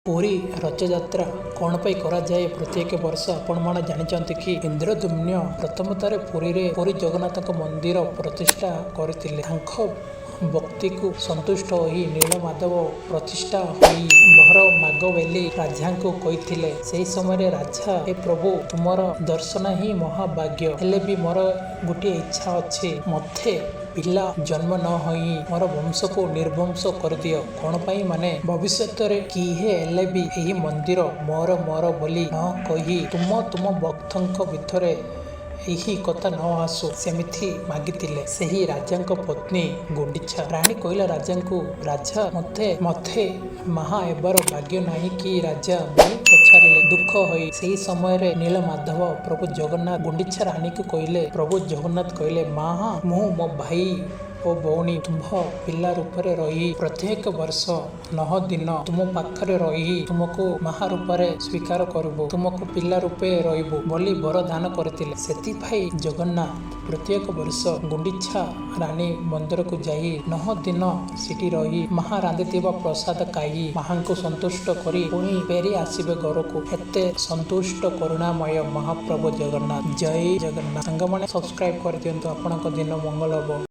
ପୁରୀ ରଥଯାତ୍ରା କ'ଣ ପାଇଁ କରାଯାଏ ପ୍ରତ୍ୟେକ ବର୍ଷ, ଆପଣମାନେ ଜାଣିଛନ୍ତି କି? ଇନ୍ଦ୍ରଦ୍ୟୁମ୍ନ ପ୍ରଥମତରେ ପୁରୀରେ ପୁରୀ ଜଗନ୍ନାଥଙ୍କ ମନ୍ଦିର ପ୍ରତିଷ୍ଠା କରିଥିଲେ। ତାଙ୍କ ଭକ୍ତିକୁ ସନ୍ତୁଷ୍ଟ ହୋଇ ନୀଳମାଧବ ପ୍ରତିଷ୍ଠା ହୋଇ ବର ମାଗ ବୋଲି ରାଜାଙ୍କୁ କହିଥିଲେ। ସେହି ସମୟରେ ରାଜା, "ହେ ପ୍ରଭୁ, ତୁମର ଦର୍ଶନ ହିଁ ମହାଭାଗ୍ୟ। ହେଲେ ବି ମୋର ଗୋଟିଏ ଇଚ୍ଛା ଅଛି। ମୋତେ ପିଲା ଜନ୍ମ ନ ହୋଇ ମୋର ବଂଶକୁ ନିର୍ବଂଶ କରିଦିଅ। କ'ଣ ପାଇଁ ମାନେ ଭବିଷ୍ୟତରେ କିଏ ହେଲେ ବି ଏହି ମନ୍ଦିର ମୋର ମୋର ବୋଲି ନ କହି ତୁମ ତୁମ ଭକ୍ତଙ୍କ ଭିତରେ ଏହି କଥା ନ ଆସୁ।" ସେମିତି ମାଗିଥିଲେ। ସେହି ରାଜାଙ୍କ ପତ୍ନୀ ଗୁଣ୍ଡିଚା ରାଣୀ କହିଲା ରାଜାଙ୍କୁ, "ରାଜା, ମୋତେ ମା ହେବାର ଭାଗ୍ୟ ନାହିଁ କି ରାଜା?" ବୋଲି ପଚାରିଲେ ଦୁଃଖ ହୋଇ। ସେହି ସମୟରେ ନୀଳମାଧବ ପ୍ରଭୁ ଜଗନ୍ନାଥ ଗୁଣ୍ଡିଚା ରାଣୀକୁ କହିଲେ, ପ୍ରଭୁ ଜଗନ୍ନାଥ କହିଲେ, "ମା, ମୁଁ ମୋ ଭାଇ ଓ ଭଉଣୀ ତୁମ୍ଭ ପିଲା ରୂପରେ ରହି ପ୍ରତ୍ୟେକ ବର୍ଷ 9 ଦିନ ତୁମ ପାଖରେ ରହି ତୁମକୁ ମା ରୂପରେ ସ୍ୱୀକାର କରିବୁ, ତୁମକୁ ପିଲା ରୂପେ ରହିବୁ" ବୋଲି ବରଦାନ କରିଥିଲେ। ସେଥିପାଇଁ ଜଗନ୍ନାଥ ପ୍ରତ୍ୟେକ ବର୍ଷ ଗୁଣ୍ଡିଚା ରାଣୀ ମନ୍ଦିରକୁ ଯାଇ 9 ଦିନ ସେଠି ରହି ମା ରାନ୍ଧିଥିବା ପ୍ରସାଦ ଖାଇ ମାଙ୍କୁ ସନ୍ତୁଷ୍ଟ କରି ପୁଣି ଫେରି ଆସିବେ ଘରକୁ। ଏତେ ସନ୍ତୁଷ୍ଟ କରୁଣାମୟ ମହାପ୍ରଭୁ ଜଗନ୍ନାଥ। ଜୟ ଜଗନ୍ନାଥ। ସାଙ୍ଗମାନେ, ସବସ୍କ୍ରାଇବ କରିଦିଅନ୍ତୁ। ଆପଣଙ୍କ ଦିନ ମଙ୍ଗଳ ହବ।